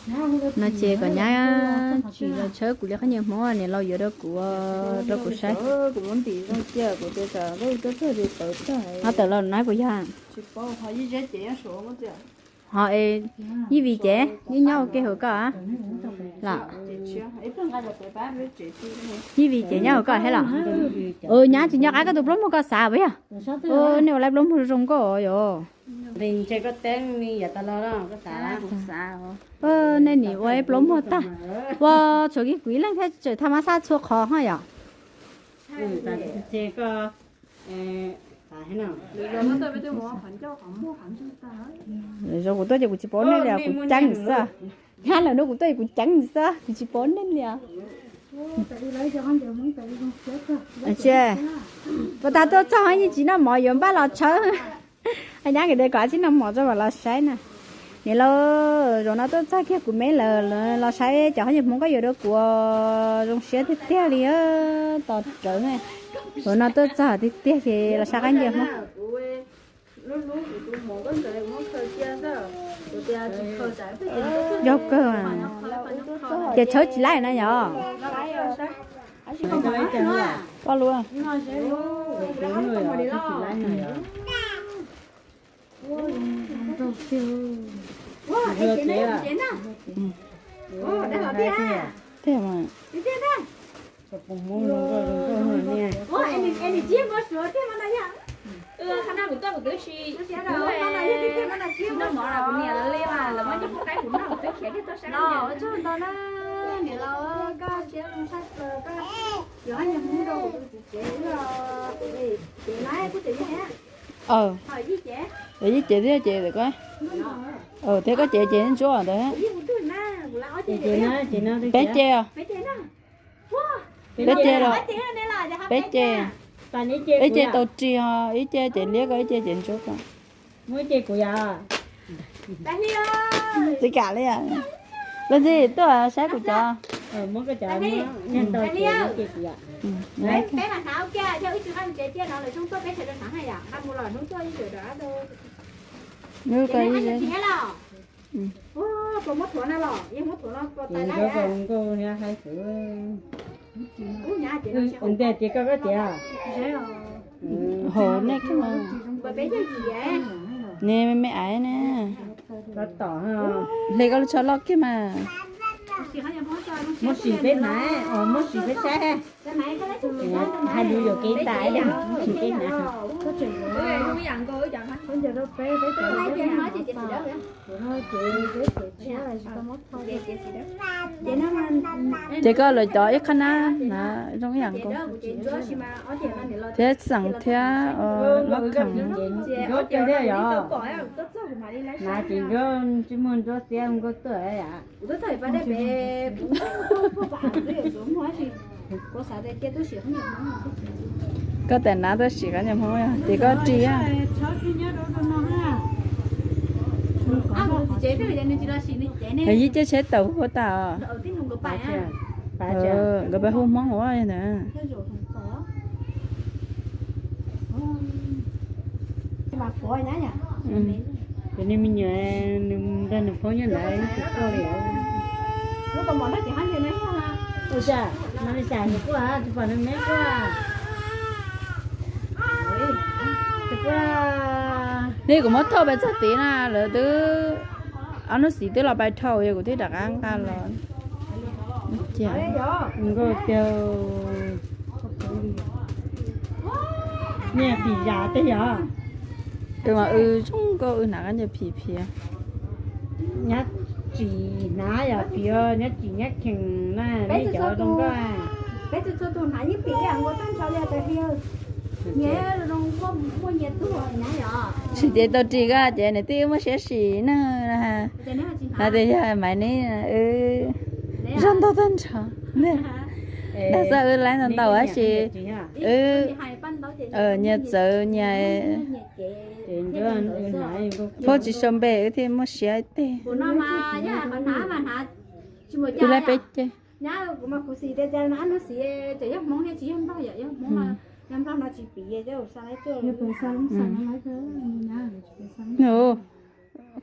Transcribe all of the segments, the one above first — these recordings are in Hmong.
No ces kom nyab tsim los tshawb kuv li qhov nyiaj hmoob niam laus yuav rau kuv, rau kuv saib. Ob tawm los na kuv yog. Ho es Yij Vim ces nyob ua ke hauv koj los? Yij Vim ces nyob hauv koj thiab los? Nyab tsis nco qab koj tus plaub muag koj xav puas yog? Nej ua lawv plaub muag zoo nkauj yom. Nej nim ua plaub muag tag. Ua tshuav kiag kuv ib leeg thiab tseem thaj mab xaj txhua qhov ho yom. Zoo kuv tuaj ces kuv tsis paub nej li, kuv ceeb xwb. Nyab lawm no kuv tuaj kuv ceeb xwb, kuv tsis paub nej li. Puas tas tuaj txog yeej tsis noj mov yuav npaj los tshawb. Nyab nkawd tias kom tsis noj mov tso mam los saib na. Niam laus, zaum no tuaj txog kiag kuv me lawm los saib cov qhov nyiaj hmoob koj yuav rau kuv, zoo siab tiag tiag li tos rawv ne. Zaum no tuaj txog tiag tiag ces los saib qab nyiaj hmoob. Yog kawg, ces tshawb tsis laij na yom. Koj lub. Tiag mas. Yog Yij cev thiab ces thiab koj cev ces ntsuab ntawd. Peb ce, peb ce los, peb ce, ib ce tau ris ho ib ce ces liab koj, ib ce ces ntsuab koj. Tsis kam li. Leej twg tuaj saib kuv cov. Hnub koj ib Ces koj koj tias, hauv nej, ne me me aiv ne, koj tom, hle koj lub tsho loj kiag mas. Muab sim peb hnav, muab sim peb saib. Hais lus yuam kev tas, sim peb hnav. Ces koj lawv cov ib qhab nab na zoo ib yam nkaus, thiab xeem thiab mab kheem. Hnav ces ntsuab tsis muaj ntsuab xiab nkauj tuaj. Koj tas nav tuaj sim qab nyiaj hmoob ces koj ris. Yij ceb tsheb tawm hu tas os. Nkawd pab hu hmoob ua ntawd. Cov niag me nyuam nrog nws phob nyob ntawd tsis tuaj li. Ua cas Malaysia tsis pom nws me tuaj? Neb kuv muab thauj pais txog tid na, lawv twb, ob hnub xiv twb los pais dhau, yog kuv twb rov qab nqa los. Nkauj tiag, nyiaj phim zam tej yog. Tus mas wb zoo nkauj wb hnav qab ncaws phim phiv. Nyab tsim hnav yog phim, nyab tsim nyab kheem na, nej cov zoo nkauj. Sim ces tau ris koj ces nws twb muaj siab sim neeg na. Hais tias yog Maiv Neb, wb zoo nkauj tag nrho. Dag xwb wb laib ntau ntau tab sis wb nyias txawv nyias. Phauj tsis sau npe wb thiaj muaj siab ib teg. Wb laib peb ce.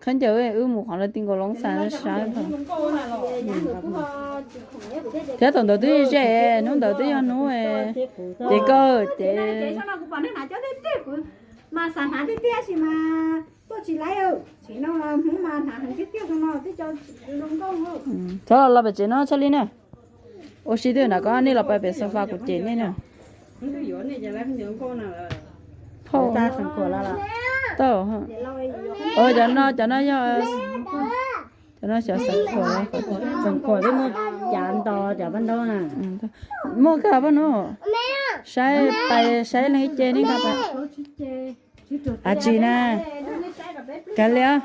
Khaub ncaws wb mus qhov lawv ti nkaus loo xav saib. Thiab thaum ntawd twb ze, hnub ntawd twb yog hnub ces kawg ces. Txhob los pem tsev no tshaj li na. Ua si twb na, koj nej los pem sofa kuv cem nej na. Cov no, cov no yog, cov no xyov xeev khuam, xeev khuam twb muaj cav nto cav paj ntaub na. Muaj kawg paj nub. Saib pais saib leej ib ce nej. Ab tsi na. Kav liam.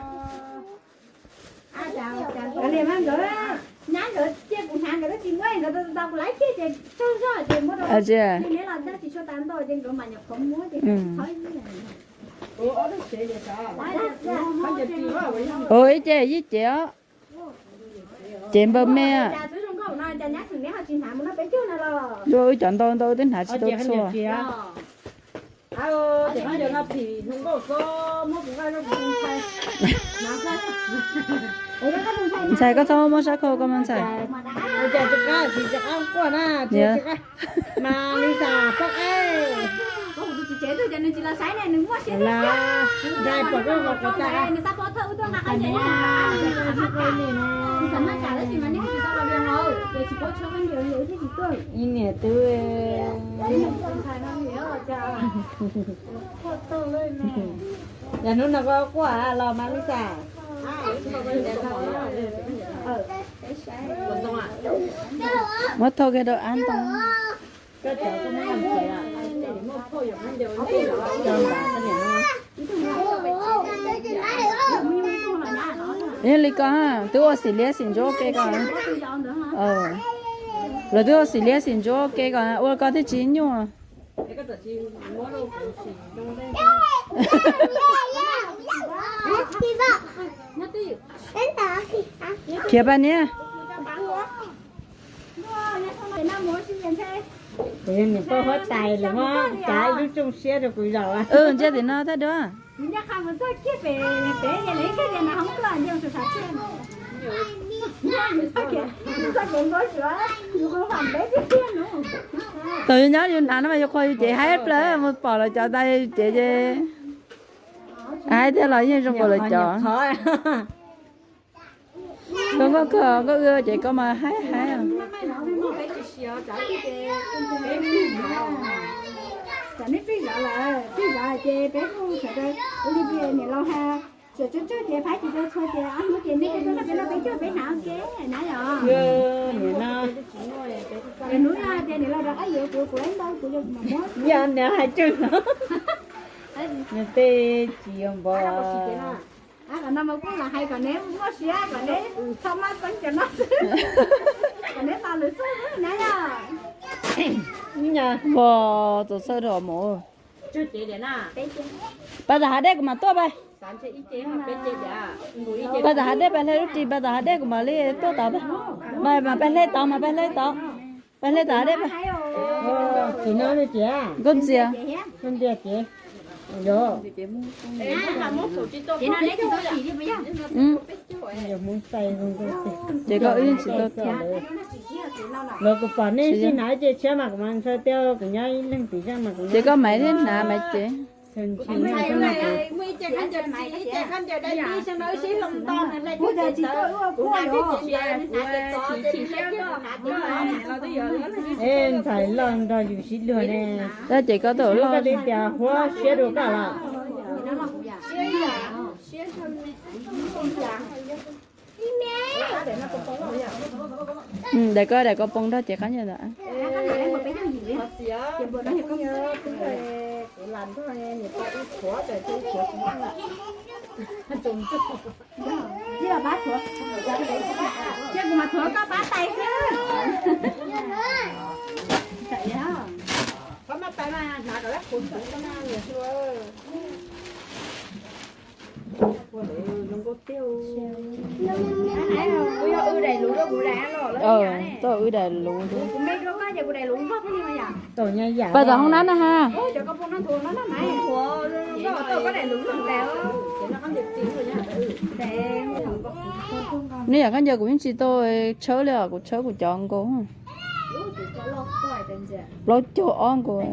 Ua ib ce yib ce os. Ces npaum me. Wb cov ntau ntau twb hnav tsis tau txhua. Ntxhais koj txhob muab sab khau koj mas ntxhais. Ib niam twb yog hnub no koj quaj los mas Lisa. Muab thauj kiag rau ab ntoo. Yog li ko twb ua xim liab xim ntsuab ua ke ko. Lawv twb ua xim liab xim ntsuab ua ke ko ua koj thiaj tsis nyuaj. Khiav pab niam. Kuv yog niam poj huab tais los muab kav lub rooj siab rau kuv zaum. Ntsia tim no thaj duab. Thaum yus nyob yus hnav no mas yus qhuas yus cev haib plaws mus pom lawv cov tais yus cev ces haib thiab los yeej zoo nkaus lawv cov. Koj nkauj kawg, koj ua ces koj mas haib haib. Peb pib zov lawm, pib zov ces peb hu sawv daws, ua li niam laus hais, sawv tsawg tsawg ces phaib tsis tau txhua ces ob hnub ces nej peb noj peb noj peb cuag peb hnav ua ke na yom. Hnub no ces niam laus rov qab yuav kuv, kuv ib ntau kuv yuav mam muab. Yog niam hais tseeb no. Nws tej tsis yuav npov. Qhov no mas kuj los hais kom neb muaj siab, kom neb txhob maj xeeb cov no xwb, kom neb tos lwm xub xwb na yom. Pog txaus txhawj rau mov. Pab tas hav dej kuv mam tuaj pab. Pab tas hav dej, pab hle lub ris, pab tas hav dej kuv mam li tuaj tod pab. Mas pab hle tod, mas pab hle tod. Pab hle tod hav dej pab. Nkauj ntxias. Ces koj wb yeej tsis tau thiab. Los kuv pom nej sib hnav ces tshiab mas kuv mas ntshaw tias kuv nyob ib leeg tim zej mas kuv. Ces koj maiv thiab hnav maiv cev. Es ntxhais loj nrog yus sib luag ne. Tab ces koj tau loj tias huab siab dua koj los. Daim ko daim ko poob nrog cev qab nyiaj ntawd. Tau wb daim lus. Pab tom hoob nab na ha. Nej yam khaub ncaws kuv yeej tsis tau tshawb li os, kuv tshawb kuv cov nkaus. Plaub caug ob nkaus.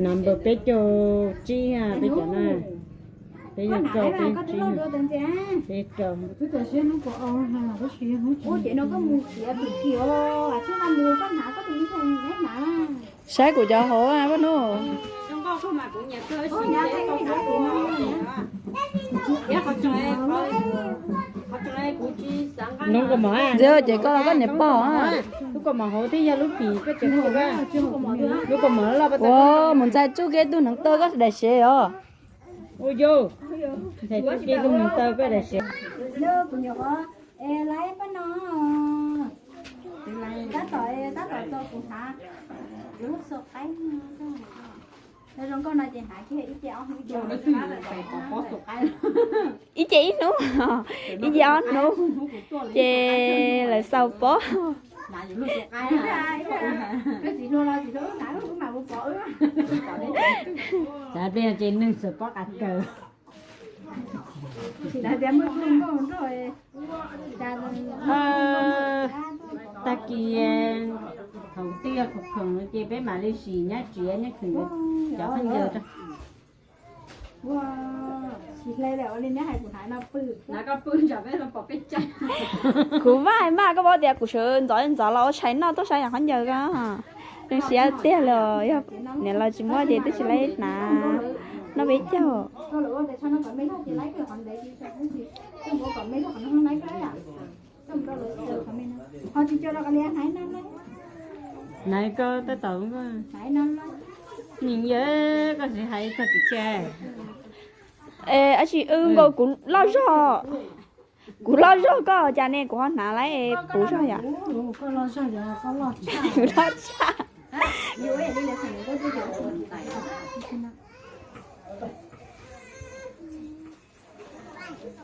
Number peb caug tsib, peb caug na. Peb caug rau, peb caug tsib, peb caug rau. Saib kuv cov hauv paj nub. Ntxim ces koj koj niam pog. Lub kaus mom hauv thiab yog lub pim, lub kaus mom loj. Ua mus ntxhais tsuj kiag tug hneev taw koj daim sev os. Ua yau, ntxhais tsuj kiag tug hneev taw koj daim sev. Es lawv pab no tab tom, tab tom txo kuv hnav lub xua qaib. Zoo nkauj no ces hnav kiag ib ce ob hnub, ib ce ib hnub, ib ce ob hnub ces lawv xaus pob. Ces neeg xaus pob qas kawg. Tag kis thaum twg yog khoom khoom ces peb mam li sim nyab tsiav nyab khoom cov khaub ncaws rau. Kuv vaj maj koj paub tias kuv sawv ntxov ntxov los ua tshais noj tuaj saib yam khaub ncaws ko. Zoo siab tiag li, yog niam laus tsis muaj ces twb tsis laib hnav noj peb caug. Naiv koj tab tom, nws yog koj tsis hais txog kwv txhiaj. Ab tsis, wb nkaus kuv loj zog, kuv loj zog koj cas ne, kuv ho hnav lawm puv zog yom. Kuv loj tshaj.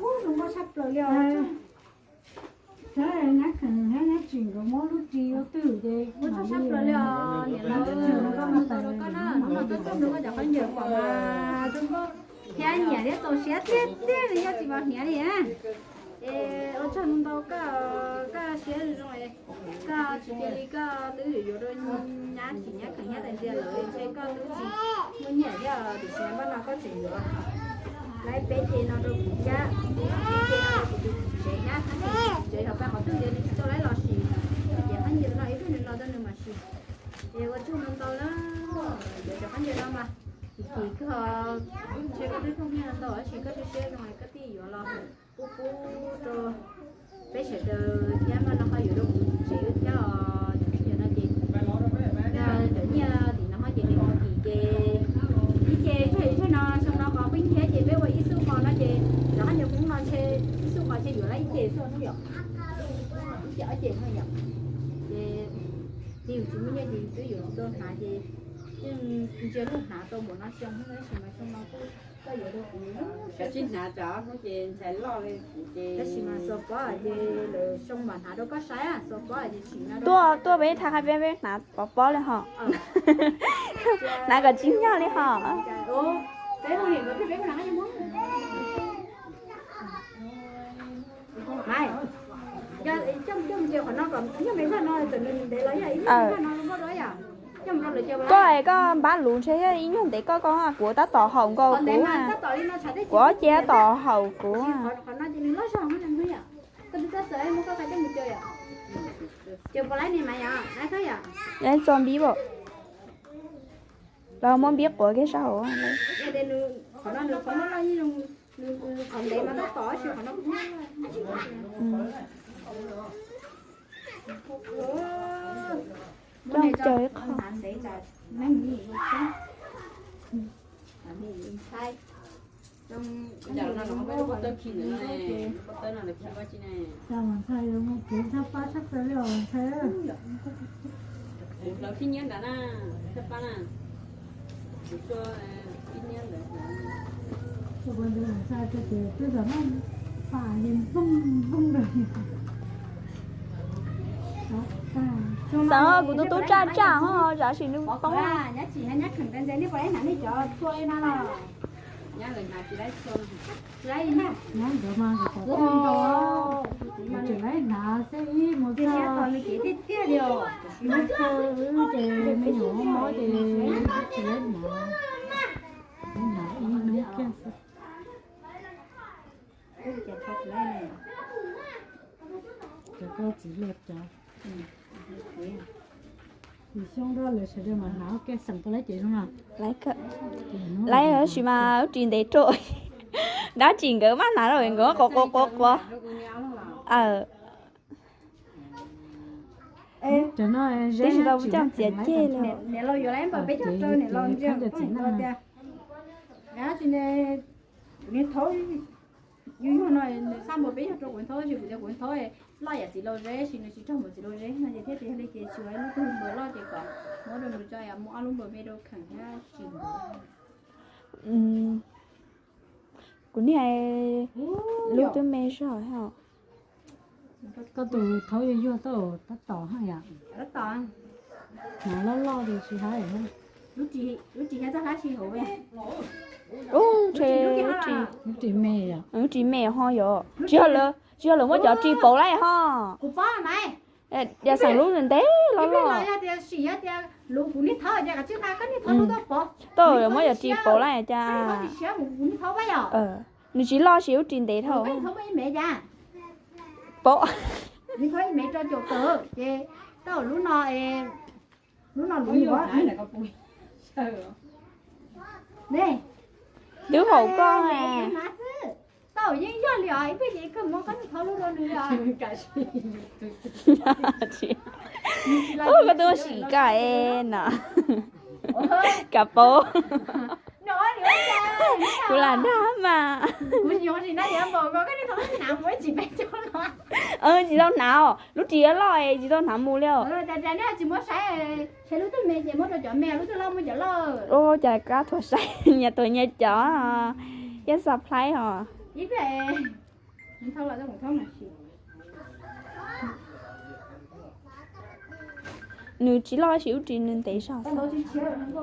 Ua tsaug sab plaws li os niam laus, hnub no tuaj coj rau koj cov khaub ncaws pom mas zoo nkauj thiab nyiam thiab txaus siab tiag tiag li, yog tsis pom hniav li. Es ua tsaug ntau koj, koj siab zoo zoo, koj tsis cia li koj twb yuav rau nyab tsis nyab kheem nyab tais tias lawm ntshe koj twb tsis muaj nyiaj thiab tiam sis npaj no koj tseem yuav lawv peb ce no rau kuv thiab, peb ce no rau kuv tus txiv tsev nyab, tsev hauv pab qhov twg ces nws tsis tau lawv los sis, ces khaub ncaws no ib pliag nws los tau nws mam sim. Es ua tsaug ntau ntau na, cov khaub ncaws no mas kim kim kawg, ntshe koj twb thooj nyiaj ntau tab sis koj siab siab zoo koj thiaj yuav los pub pub rau peb sawv daws thiab mas no ho yuav rau kuv txiv tsev wb thiab os. Cov khaub ncaws no ces cov nyiaj tim no ho ces nws kim ces ib ce tshaj ib tshaj no xyoo no qhov pheej thiab ces peb ua ib xub qhov no ces cov khaub ncaws poob no ntshe ib xub qhov ntshe yuav lawm ib ce xwb hnub yom, ib ce ob ce hnub yom. Ces yus tsis muaj nyiaj ces yus twb yuav tsis tau hnav ces yeej ntsia lub hnav tau npaum no xyoo hnub tab sis mas xyoo no kuj koj yuav rau kuv, koj tsis hnav tsam hnub ces ntxhais loj li kuv ces tab sis mas xua pob ces lawv xyoo mam hnav rau koj saib, xua pob ces sim no tuaj tuaj peb thaj qhaib peb peb hnav pov pob li hos. Hnav kom tsis nyog li hos. Koj es koj npab luv ntshe yog ib nyuag ntev koj koj kuv tab tom haum nkaus kuv, kuv ob ce tab tom haum kuv. Txo npib, los muab npib quav kiag sab hauv. Coj caw ib qho. Xav kuv tus tub tsaj tsaj ho zam sim nws poob. Nyab nkawd mas nkawd tau tau ntau, tseem laib hnav xwb ib mus txog, laib kawg wb ces me nyuam mob ces tsis laib hnav, hnav ib hnub kiag xwb. Cov koj txiv los cov, yus xyoob dua lawm sawv daws mas hnav ua ke xeem tau laib ces zoo no. Laib tab sis mas wb ris ntev rau, dab tsi nkawd maj hnav rau nkawd quav quav quav quav. Twb tsis tau coj ntxiav ceg li. Yus yog no nws xa npau peb yog rau kuv nthaub, kuv cov kuv nthaub loj yam txiv lau zeb, sis nws tsis raug npaum txiv lau zeb no ces thiaj tias li ces xyuas lub tug npua loj ces kom muab rau nws tso, muab ob lub npua me rau kheem thiab tsis npaum. Kuv niag lub twb me zog. Koj tus thaub yuag yuag tau tab tom haj yam, hnav loj loj ces tsis hab. Lub ris txoj hlab sib hauv, lub ris me, lub ris me ho yog tsis yog lawv, tsis yog lawv muab cov ris pauv lawm ho. Yog xeem lub ntev loj loj. Tau lawv muab cov ris pauv lawm cas. Nws tsis loj sis lub ris ntev dhau. Pauv. Twb haum koj. Ub, koj twb sim koj no. Kav pauv. Kuv lam dag mas. Tsis tau hnav os, lub ris loj es tsis tau hnav mus li os. Ua cas kab thuam saib nyias tuam nyias cov, yeej surprise os. Nws tsis loj sis lub ris nws ntev zog xwb.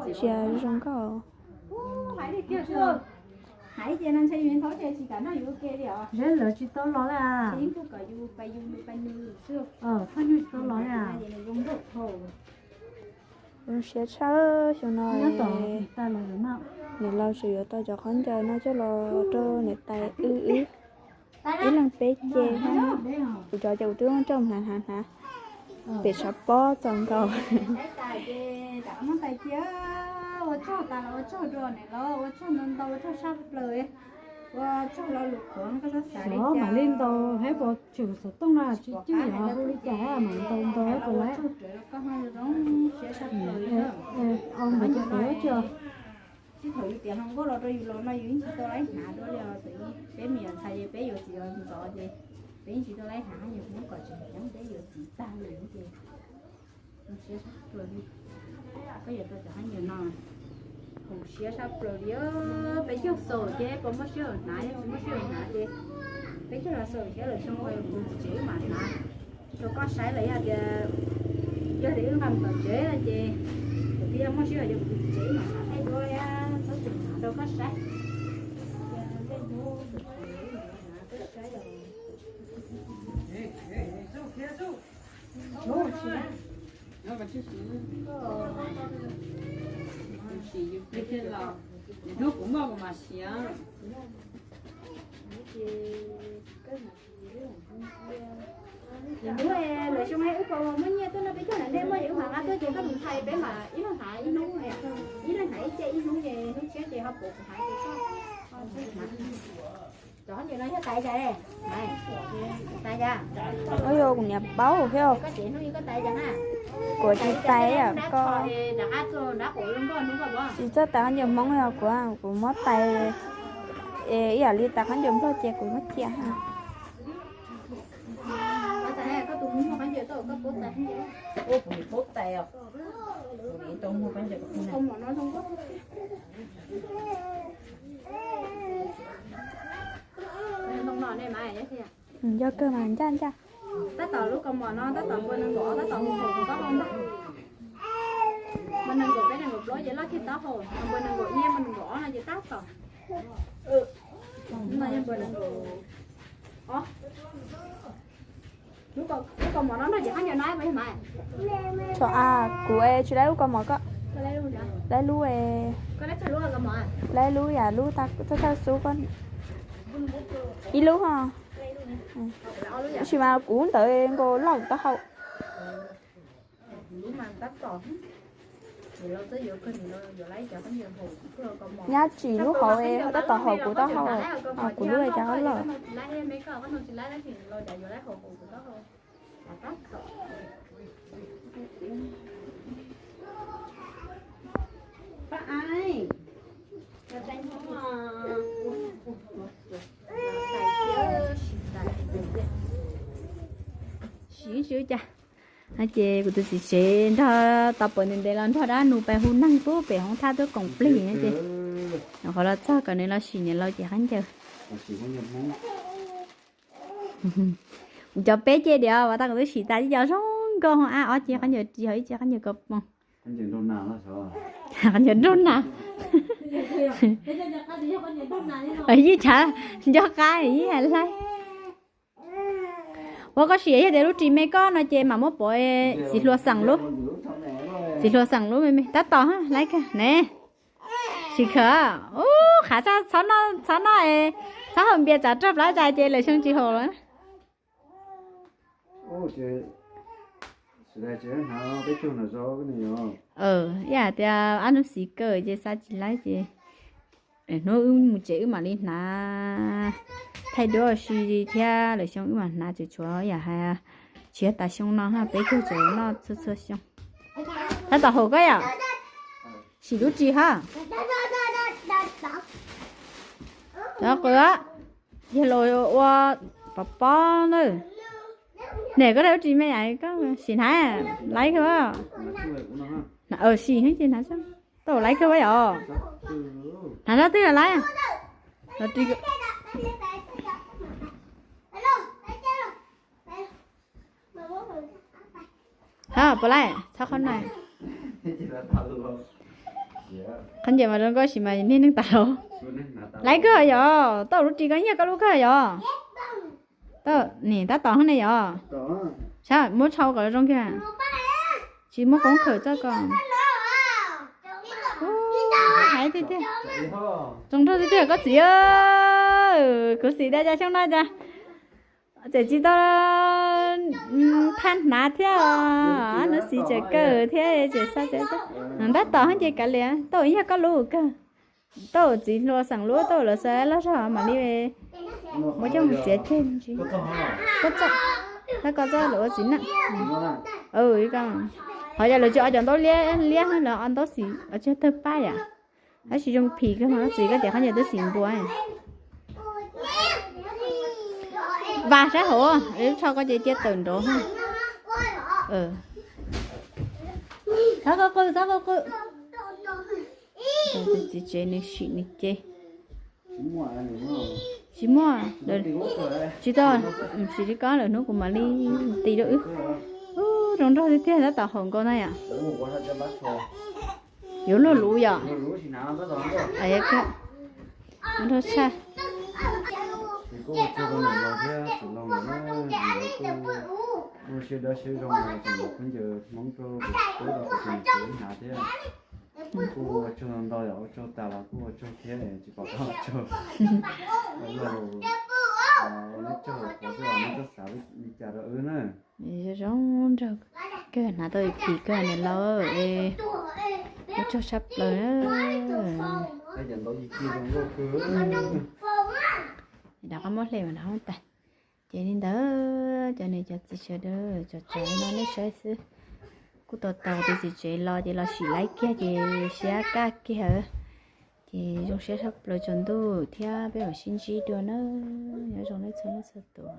Tsis zoo nkauj. Zeb lawv tsis tau los li. Tsis tau los li. Zoo siab tshaj xyoo no. Niam laus tseem yuav tau cov khaub ncaws no coj los rau niam tais wb, ib leeg peb ce. Kuv cov ces kuv twb coj hnav hnav hnav, pem tshav pob txaus nkaus. Ua tsaug tas los ua tsaug rau niam laus, ua tsaug ntau ntau, ua tsaug sab plaws. Ua tsaug lo lus qhuav koj txhob xav li cas. Mam li ntaus hab puas tshwm xov tooj no tsis cwj yog hu li cas mam ntaus ntaus puas lawm. Ua tsaug rau koj zoo siab sab plaws li. Txij thaum yus tiav hluas nkauj los rau yus laus no yus yeej tsis tau laib hnav dua li os. Peb me nyuam ntxhais ces peb yuav txiv los ntxov ces peb yeej tsis tau laib hnav, yus hnub kom tseem ceeb peb yuav txiv tag lawm ces zoo siab sab plaws li. Koj yuav tau cov khaub ncaws no, zoo siab sab plaws li. Peb caug xaus ces puas muaj sij hawm hnav, yog tsis muaj sij hawm hnav ces peb caug los xaus thiab lwm xyoo kuv tus txiv tsev wb mam hnav rau koj saib lawm. Yog tias, yog tias wb nqa mus tom tsev no ces kuv twb yog muaj sij hawm ces kuv tus txiv tsev wb mam hnav thaij dua, txhob txwm hnav rau koj saib. Hnub kuv muaj kuv mam siv. Hnub lwm xyoo wb puas muaj nyiaj tuaj nrog peb cog ntawm nej muaj, yog wb mam nqa tuaj ces koj tus ntxhais peb mam ib leeg hnav ib hnub, ib leeg hnav ib ce ib hnub ces hnub tshiab ces ho pub kuv hnav ces koj. Cov khaub ncaws no yog tais cas? Tais cas? Ua yog kuv niam paub thiab. Koj tsev hnub yog koj tais cas na? Kuv tsis tais, koj tsis txawj tais khaub ncaws Hmoob os. Kuv, kuv muab tais ib yam li tais khaub ncaws Nplog ces kuv muab cia. Koj tus Hmoob muaj khaub ncaws, koj paub tais khaub ncaws? Ua kuv niam paub tais os. Kuv niam tau muag khaub ncaws. Ntoo no ne mas. Yog kawg mas ncaj ncaj. Tab tom lub kaus mom no tab tom npua nees nkaum ob tab tom hu hauv kuv taub hau ntag. Npua nees nkaum peb nees nkaum plaub ces loj kiag taub hau, npua nees nkaum ib npua nees nkaum ob no ces tab tom. Tso a, kuv tsis laib lub kaus mom ko. Laib lub, laib lub yam lub thawj thawj xub ko. Ib lub ho. Tab sis mas kuv ntawd nkaus loj taub hau. Nyab tsis lub hauv, tab tom haum kuv taub hau, kuv lub cas loj. Siv tsis ua cas. Ces kuv tus txiv tsev nrog tau pom ntev ntev los nrog dab nus pes hu neeg pub pem hoob thab tuaj koom plig na ces, qhov los txog kom nws los sim niam laus ces khaub ncaws. Cov peb ceg diam as, tau kuv twb sim tas ib co zoo nkauj ho ab ob ceg khaub ncaws ris ho ib ceg khaub ncaws kos poog. Khaub ncaws nraug nas. Yij tshav nco qab yij hais laib. Ua koj sim yog tias lub ris me koj no ces mam muab pov txiv hluas xeem lub. Txiv hluas xeem lub me me tab tom laib kawg ne. Sim khawm. Ub, qhav txhob noj, txhob noj, txhob haus npias tsav roj plab tsa ces lawv xyoo tsis haum lawm. Ib hais tias ab hnub xis kawg ces xa tsis laib ces hnub wb mus tsev wb mam li hnav thaij duab si thiab lawm xyoo wb mam hnav tseem tshuav yam hais tsis yog tas xyoo no peb caug tseem noj txhua txhua xyoo. Tab tom haum koj yom. Sim lub ris hab. Cov qws, yog los ua pov pob na. Niam koj lub ris me yam koj sim hnav laib kawg. Sim ces hnav tau laib kawg yom. Hnav sab twg laib. Puas laib txhob qhov na. Khaub ncaws mas zoo nkauj sis mas niag neeg tas laus. Laib kawg yom, tau lub ris koj nyiag koj lub kawg yom. Nim tab tom ne yom. Sab muab tshau kom zoo kiag. Tsis muaj koob khawm txoj ko. Hais tiag tiag. Zoo nraug tiag tiag koj txiv. Kuv xim tas cas xyoo no cas tseem tsis tau thaj hnav thiab. Hnub xis tseem kawg thiab tseem xa tseem tab tom ces kav liam tau ib yog koj lub kawg. Tau txiv hluas xeem lub tau lawv xa loj zog mam li muab coj mus txiav ceg ntsis. Koj txoj, tab koj txoj lawv ua txiv neej. Ho yog lawv tsis ua cov ntaub liab liab lawv ua ntaub xim ua tsis tawg pab yam. Tab sis zoo phim kawg mas koj txiv koj tias khaub ncaws twb xim npua. Vas sab hauv, lub tsho koj ces cia tawm nrov. Txhob qw, txhob qw. Tus txiv tsev nws sim nws ces tsis muaj, tsis tau, sim li ko lawm hnub kuv mam li ti rau wb. Ub, zoo nraug tiag tiag tab tom haum nkaus na yom. Yuav luag luv yom. Zoo nraug tshaj. Kuj ua siab dawb siab zoo, khaub ncaws Hmoob rau kuv tub rau kuv tus niam tsev hnav thiab. Kuj ua tsaug ntau yom, ua tsaug tas los kuj ua tsaug thiab, tsis pom qab ua tsaug. Ua tsaug qhov twg los nej txhob xav li cas rau wb na. Zoo nraug kawg, hnav tau phim kawg niam laus, ua tsaug tshaj plaws na. Rov qab muab hle mas rov qab tas. Ces li ntawd cov niam cov txiv sawv daws, cov tsav no nej saib xwb. Kuj tau tau tus txiv tsev los ces los sim laib kiag ces siab kaj kiag. Ces zoo siab tshaj plaws tsaus ntuj thiab peb mam sib ntsib dua na. Nyob zoo nej txhua leej txhua tus.